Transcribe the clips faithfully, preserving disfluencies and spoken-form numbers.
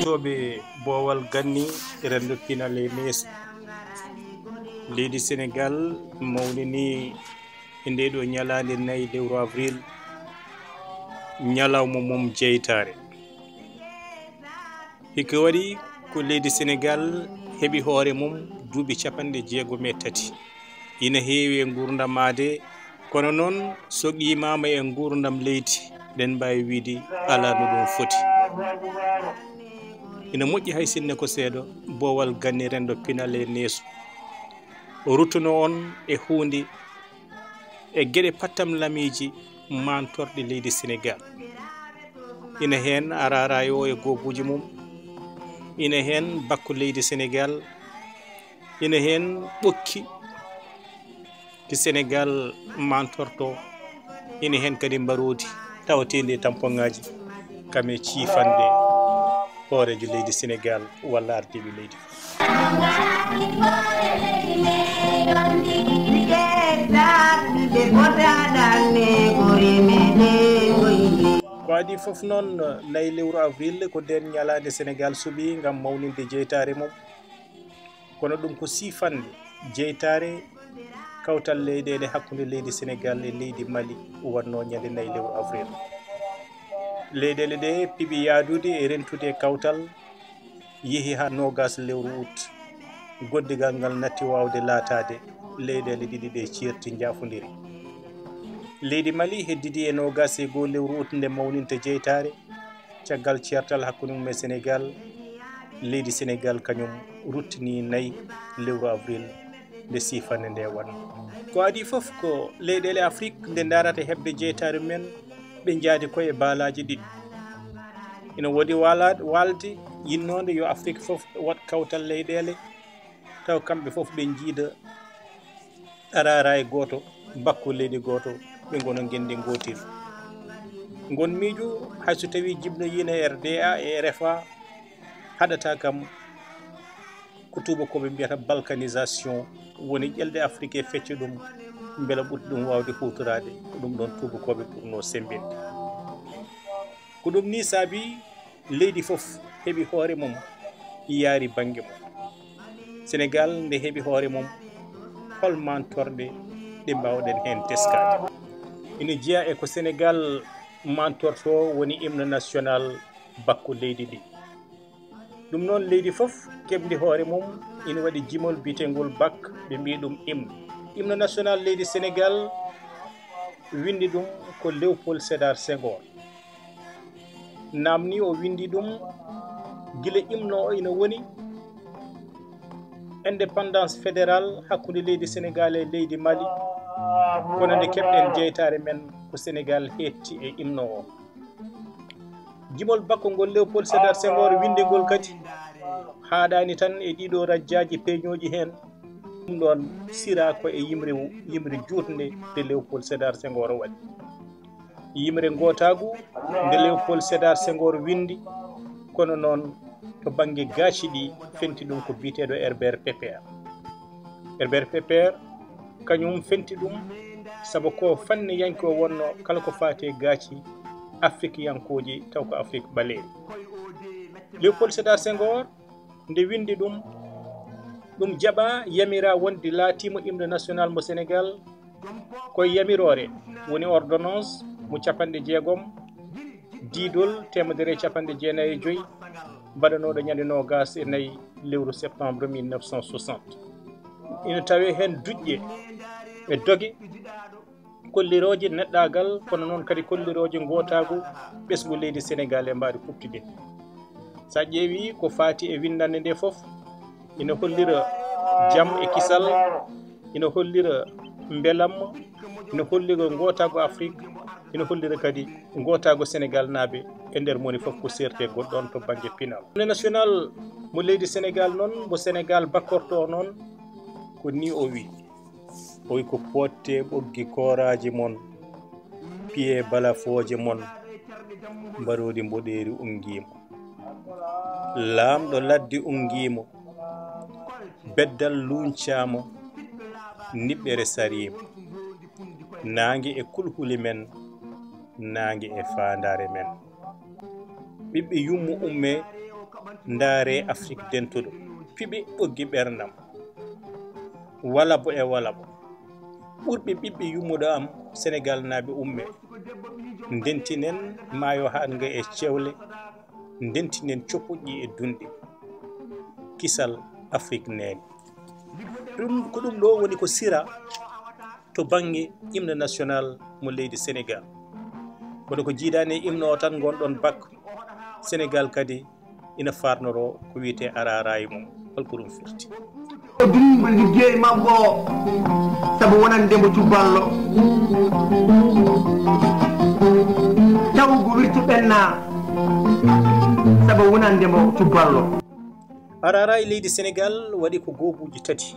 Tooɓe boowal ganni, renndo pinal e neesu. Leydi Senegaal mawnini e ndee ɗoo ñalaande nayi lewru avril ñalawma mum jeytaare. Hikka waɗi ko leydi Senegaal heɓi hoore mum duuɓi capanɗe jeegom e tati. Ina heewi e nguurndam aadee, kono noon so qiimaama e nguurndam leydi, ɗen mbaawi wiyde alaa no ɗum foti. Ina moƴƴi hay sinno ko seeɗa, boowal ganni renndo pinal e neesu ruttuno on e huunde e geɗe pattamlamiiji mantorɗe leydi Senegaal. Ina heen araaraay o e goobuuji mum, ina heen bakku leydi Senegaal, ina heen ɓokki ki Senegaal mantorto, ina heen kadi mbaroodi tawateendi e tampoŋaaji, kam e ciifanɗe hooreejo leydi Senegaal walla ardiiɓe leydi. Ko adii fof noon, nayi lewru avril ko ndeen ñalaande Senegaal suɓi ngam mawninde jeytaare mum. Kono ɗum ko siifannde jeytaare kawtal leyɗeele hakkunde leydi Senegaal e leydi Mali wonnoo ñande nayi lewru avril. Leyɗeele ɗe piɓi yahdude e rentude e kawtal yehi haa noogas lewru ut. Goddigal ngal natti waawde laataade, leyɗeele ɗiɗi ɗe ceerti njaafondiri. Leydi Mali heddidi e noogas e goo lewru ut nde mawninta jeytaare. Caggal ceertal hakkunde mum e Senegaal, leydi Senegaal kañum ruttini nayi lewru avril nde siifannde nde wonnoo. Ko adii fof ko leyɗeele Afrik nde ndaarata heɓde jeytaare mum en, ɓe njaadi ko e baalaaji ɗiɗi. Ina woodi waala-, waalde yinnoonde yo Afrik fof waɗ kawtal leyɗeele, taw kamɓe fof ɓe njiida araaraay gooto, bakku leydi gooto, ɓe ngona ngenndi ngootiri. Ngon miijo, hay so tawii jibnoyiino e R D A e R F A, haɗataa kam ko tuubakooɓe mbiyata balkanisation, woni ƴelde Afrik e fecce ɗum, mbela ɓuri ɗum waawde huutoraade, ko ɗum ɗoon tuubakooɓe ɓurnoo semmbinde. Ko ɗum nii saabii leydi fof heɓi hoore mum, yaari bannge mum. Senegaal nde heɓi hoore mum, hol mantorɗe ɗe mbaawɗen heen teskaade? Ina jeyaa e ko Senegaal mantortoo woni hymne national bakku leydi ndi. Ɗum noon, leydi fof keɓndi hoore mum, ina waɗi jimol biyeteengol bak, ɓe mbiyi ɗum hymne. Hymne national leydi Senegaal winndi ɗum ko Léopold Sédar Senghor. Naamni o winndi ɗum gila hymne o ina woni indépendance fédérale hakkunde leydi Senegaal e leydi Mali. Kono nde keɓɗen jeytaare men ko Senegaal heedti e hymne o. Jimol bakko ngol Léopold Sédar Senghor winndi ngol kadi haaɗaani tan e ɗiɗo rajjaaji peeñooji heen. Ɗum ɗoon siraa ko e yimre, yimre juutnde nde Léopold Sédar Senghor waɗi. Yimre ngootaagu nde Léopold Sédar Senghor winndi, kono noon to bannge gaaci ɗi fenti ɗum ko biyeteeɗo Herbert Pepper. Herbert Pepper kañum fenti ɗum sabu ko fanniyanke o wonnoo kala ko faati e gaaci Afrikiyankooji taw ko Afrik ɓaleeri. Léopold Sédar Senghor nde winndi ɗum, ɗum jaɓaa yamiraa wonde laatiima hymne national mo Senegaal ko e yamiroore, woni ordonnance mo capanɗe jeegom, diidol teemedere e capanɗe jeenayi e joy, mbaɗanooɗo ñande noogas e nayi lewru septembre mille neuf cent soixante. Ina tawee heen duƴƴe e doge kollirooje neɗɗaagal, kono noon kadi kollirooje ngootaagu ɓesngu leydi Senegaal e mbaadi kuɓtidinndi. So a ƴeewii ko faati e winndannde nde fof, ina hollira jam e kisal, ina hollira mbelamma, ina hollira ngootaagu Afrik, ina hollira kadi ngootaagu Senegaalnaaɓe e nder moni fof ko seerti e goɗɗo on to bannge pinal. Hymne national mo leydi Senegaal noon, mo Senegaal bakkorto o noon, ko nii o wi. O wi ko: "Pooɗtee ɓoggi kooraaji mon, piyee balafooje mon, mbaroodi mboɗeeri unngiima. Laamɗo ladde unngiima, beddal luuñcaama, niɓɓere sariima. Naange e kulhuli men, naange e faandaare men. Ɓiɓɓe yumma ummee, Ndaaree Afrik dentuɗo, piɓe ɓoggi ɓernam, walabo e walabo. Ɓurɓe ɓiɓɓe yummuɗo am, Senegaalnaaɓe, ummee. Ndentinen maayo haaɗnga e cewle, ndentinen copuƴƴi e dunɗe. Kisal Afrik neene. Ɗum, ko ɗum ɗo woni ko sira to bannge hymne national mo leydi Senegaal. Kono ko jiidaani e hymne o tan ngonɗon bak. Senegaal kadi ina faarnoroo ko wiyetee araaraay mum. Holko ɗum firti? O duri mbo liggeey makko o, sabu wonande mbo cuballo. Taw ko wirtu ɓenna, sabu wonande mbo cuballo. Araaraay leydi Senegaal waɗi ko goobuuji tati.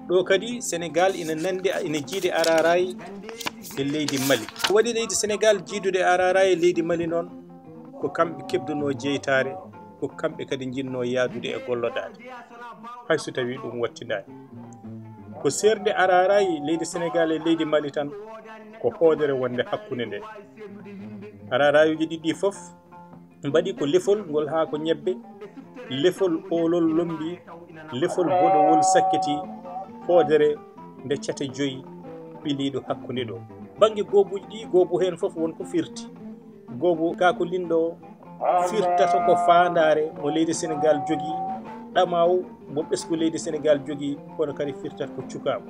Ɗo kadi Senegaal ina nandi, ina jiidi araaraay e leydi Mali. Ko waɗi leydi Senegaal jiidude araaraay e leydi Mali noon, ko kamɓe keɓdunoo jeytaare, ko kamɓe kadi njinnoo yaadude e gollodaade, hay so tawii ɗum wattindaani. Ko seerde araaraay leydi Senegaal e leydi Mali tan, ko hoodere wonde hakkunde nde. Araaraayuuji ɗiɗi ɗi fof mbaɗi ko lefol ngol haa ko ñebbe, lefol oolol lommbi, lefol boɗowol sakkiti, hoodere nde cate joyi ɓiliiɗo hakkunde ɗo. Bannge goobuuji ɗi, goobu heen fof won ko firti. Goobu kaakolinɗo o firtata ko faandaare mo leydi Senegaal jogii, ɗamaawu mo ɓesngu leydi Senegaal jogii, kono kadi firtata ko cukaagu.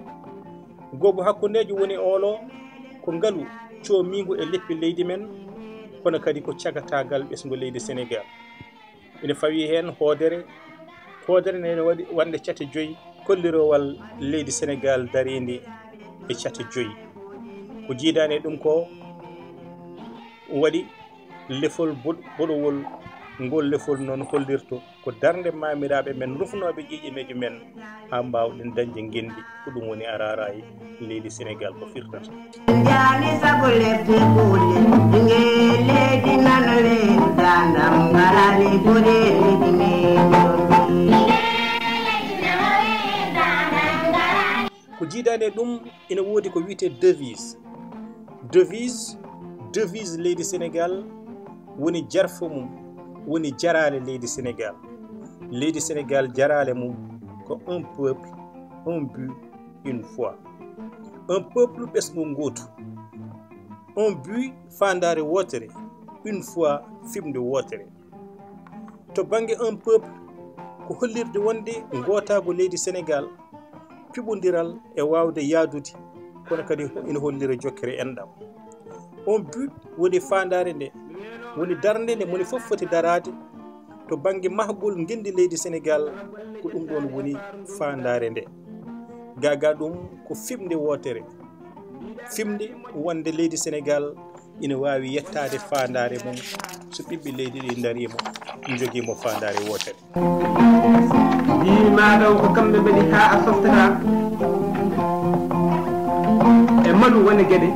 Goobu hakkundeejo woni oolo, ko ngalu coomiingu e leppi leydi men, kono kadi ko cagataagal ɓesngu leydi Senegaal. Ina fawii heen hoodere, hoodere nde ene waɗi wonde cate joyi, kollirowal leydi Senegaal dariindi e cate joyi. Ko jiidaani e ɗum ko waɗi lefol boɗ-, boɗowol, ngol lefol noon hollirto ko darnde maamiraaɓe men rufnooɓe ƴiiƴaneejo men haa mbaawɗen dañde ngenndi. Ko ɗum woni araaraay leydi Senegaal ko firtata. Jaani sago lepte kuule, ngee leydi nano leydi dandam, ngaraani gure leydi meeɗen. Ko jiidaani e ɗum, ina woodi ko wiyetee devise. Devise, devise leydi Senegaal woni jarfo mum, woni jaraale leydi Senegaal. Leydi Senegaal jaraale mum ko un peuple, un but, une foi. Un peuple ɓesngu ngootu. Un but faandaare wootere, une foi fimde wootere. To bannge un peuple ko hollirde wonde ngootaagu leydi Senegaal, piɓondiral e waawde yaadude, kono kadi ina hollira jokkere enɗam. Un but woni faandaare nde, woni darnde nde moni fof foti daraade to bannge mahgol ngenndi leydi Senegaal, ko ɗum ɗoon woni faandaare nde. Gaa gaa ɗum ko fimde wootere, fimde wonde leydi Senegaal ina waawi yettaade faandaare mum so ɓiɓɓe leydi ɗi ndariima, njogii mo faandaare wootere. Yii maɗaw ko kamɓe mbaɗi haa a softata e malu woni geɗe.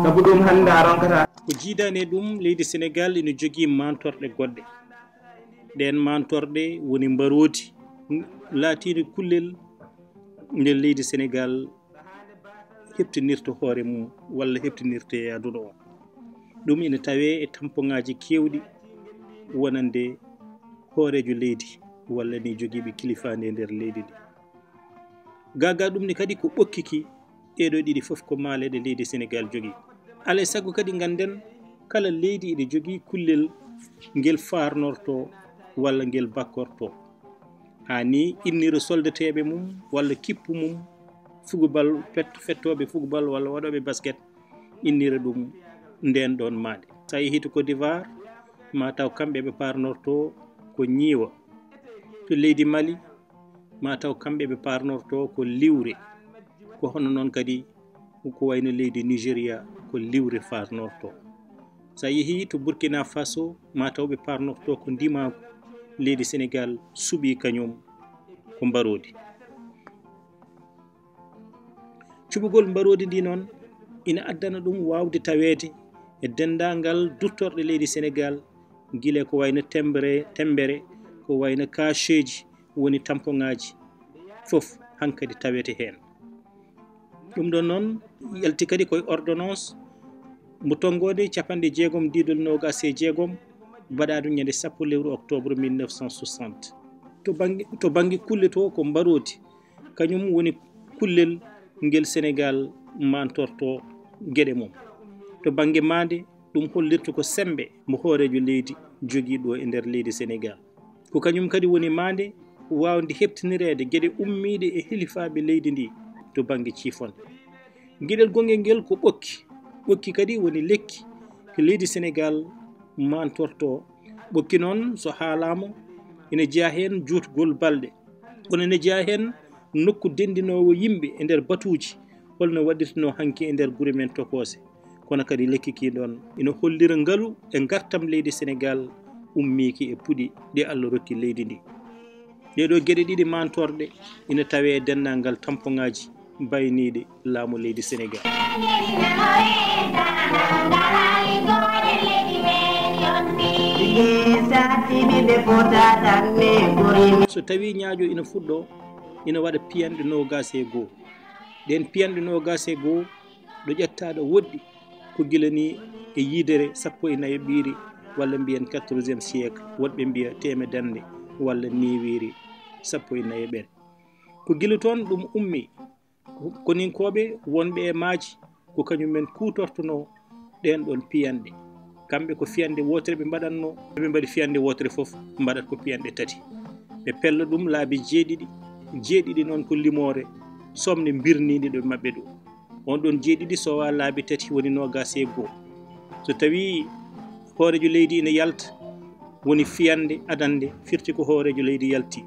Sabu ɗum hannde a ronkata. Ko jiidaani e ɗum, leydi Senegaal ina jogii mantorɗe goɗɗe. Ɗeen mantorɗe woni mbaroodi laatiindi kullel nde leydi Senegaal heɓtinirta hoore mum walla heɓtinirta e aduna o. Ɗum ina tawee e tampoŋaaji keewɗi wonande hooreejo leydi walla ni jogiiɓe kilifaande e nder leydi ndi. Gaa gaa ɗum ne kadi ko ɓokkiki ɗeeɗo ɗiɗi fof ko maale ɗe leydi Senegaal jogii. Alaa e sago kadi ngannden kala leydi ina jogii kullel ngel faarnorto walla ngel bakkorto. Haa ni innira soldateeɓe mum walla kippu mum fugubal, pet-, fettooɓe fugubal walla waɗooɓe basket, innira ɗum ndeen ɗoon maande. So a yehii to Côte d'Ivoire, ma taw kamɓe ɓe paarnorto ko ñiiwa. To leydi Mali, ma taw kamɓe ɓe paarnorto ko liwre. Ko hono noon kadi ko wayno leydi Nigeria, ko liwre faarnorto. So a yehii to Burkina Faso, ma taw ɓe paarnorto ko ndimaagu. Leydi Senegaal suɓii kañum ko mbaroodi. Cuɓugol mbaroodi ndi noon ina addana ɗum waawde taweede e denndaangal duttorɗe leydi Senegaal, gila ko wayno temmbere, temmbere, ko wayno kacheeji, woni tampoŋaaji, fof hankadi tawete heen. Ɗum ɗoon noon yalti kadi koye ordonnance Mo tonngoode capanɗe jeegom diidol noogaas e jeegom, mbaɗaa ɗum ñande sappo lewru octobre mille neuf cent soixante. To bannge, to bannge kulle to ko mbaroodi, kañum woni kullel ngel Senegaal mantorto geɗe mum. To bannge maande, ɗum hollirta ko semmbe mo hooreejo leydi jogii ɗo e nder leydi Senegaal. Ko kañum kadi woni maande waawnde heɓtinireede geɗe ummiiɗe e hilifaaɓe leydi ndi to bannge ciifonde. Geɗel gongel ngel ko ɓokki. Ɓokki kadi woni lekki ko leydi Senegaal mantorto. Ɓokki noon, so haalaama, ina jeyaa heen juutgol balɗe. Kono ina jeyaa heen nokku denndinoowo yimɓe e nder batuuji, holno waɗirtino hanki e nder gure men tokoose. Kono kadi lekki ki ɗoon ina hollira ngalu e ngartam leydi Senegaal ummiiki e puɗi ɗi Allah rokki leydi ndi. Ɗee ɗoo geɗe ɗiɗi mantorɗe ina tawee e denndaangal tampoŋaaji bayniiɗi laamu leydi Senegaal. So tawii ñaajo ina fuɗɗoo, ina waɗa piyanɗe noogaas e goo. Ɗeen piyanɗe noogaas e goo ɗo ƴettaa ɗo woɗɗi ko gila ni e yidere sappo e nayo ɓiire, walla mbiyen quatorzième siècle, woɗɓe mbiya teemedannde walla newiire sappo e nayo ɓere. Ko gila toon ɗum ummi. Koninkooɓe wonɓe e maaji ko kañum men kuutortonoo ɗeen ɗoon piyanɗe. Kamɓe ko fiyande wootere ɓe mbaɗatnoo, ɓe mbaɗi fiyande wootere fof mbaɗat ko piyanɗe tati. Ɓe pella ɗum laabi jeeɗiɗi, jeeɗiɗi noon ko limoore somnde mbirniinde ɗo maɓɓe ɗo. On ɗoon jeeɗiɗi sowaa laabi tati woni noogaas e goo. So tawii hooreejo leydi ina yalta, woni fiyande adannde, firti ko hooreejo leydi yalti.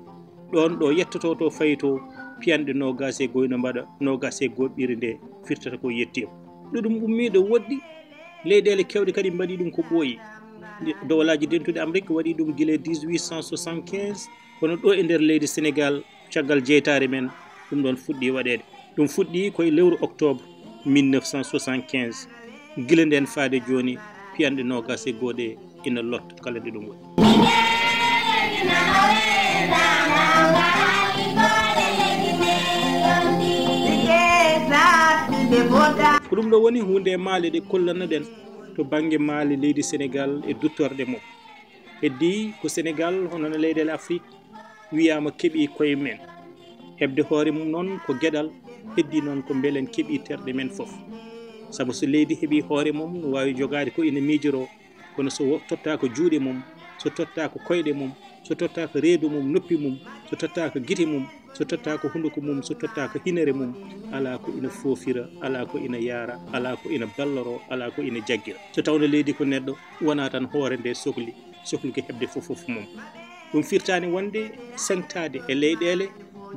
Ɗoon ɗo yettoto to fayi to, piyanɗe noogaas e goo ina mbaɗa noogaas e goo ɓiire nde firtata ko yettiima. Ɗo ɗum ummii ɗo woɗɗi, leyɗeele keewɗe kadi mbaɗi ɗum ko ɓooyi. Dowlaaji Dentuɗi Amrik waɗi ɗum gila dix-huit cent soixante-quinze, kono ɗo e nder leydi Senegaal, caggal jeytaare men, ɗum ɗoon fuɗɗii waɗeede. Ɗum fuɗɗii ko e lewru octobre mille neuf cent soixante-quinze. Gila ndeen faade jooni, piyanɗe noogaas e goo ɗe ina lotta kala nde ɗum waɗi. Ko ɗum ɗo woni huunde e maale ɗe kollanno-ɗen to bannge maale leydi Senegaal e duttorɗe mum. Heddii ko Senegaal, hono no leyɗeele Afrik, wiyaama keɓii koye mum en. Heɓde hoore mum noon ko geɗal, heddii noon ko mbelen keɓii terɗe men fof. Sabu so leydi heɓii hoore mum, no waawi jogaade ko ina miijoroo, kono so wo-, tottaaka juuɗe mum, so tottaaka koyɗe mum, so tottaaka reedu mum, noppi mum, so tottaaka gite mum, so tottaaka hunnduko mum, so tottaaka hinere mum, alaa ko ina foofira, alaa ko ina yaara, alaa ko ina balloroo, alaa ko ina jaggira. So tawno leydi ko neɗɗo, wonaa tan hoore nde sokli, sokluki heɓde fof fof mum. Ɗum firtaani wonde seŋtaade e leyɗeele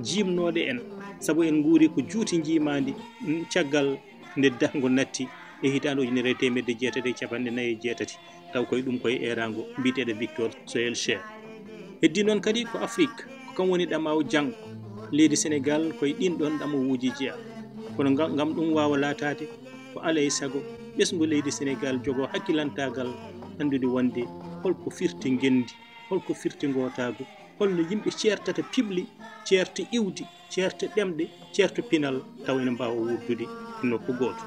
jiimnooɗe en, sabu en nguuri ko juuti njiimaandi, mm, caggal nde dahngo natti e hitaande ujunere e teemedde jeetati e capanɗe nayi e jeetati, taw koye ɗum koye eeraango mbiyeteeɗo Victor Schœlcher. Heddii noon kadi ko Afrik, ko kam woni ɗamaawu janngo. Leydi Senegaal koye ɗiin ɗoon ɗamowuuji jeyaa. Kono nga-, ngam ɗum waawa laataade, ko alaa e sago ɓesngu leydi Senegaal jogoo hakkilantaagal anndude wonde holko firti ngenndi, holko firti ngootaagu, holno yimɓe ceertata piɓli, ceerta iwdi, ceerta ɗemɗe, ceerta pinal, tawa ina mbaawa wuurdude e nokku gooto.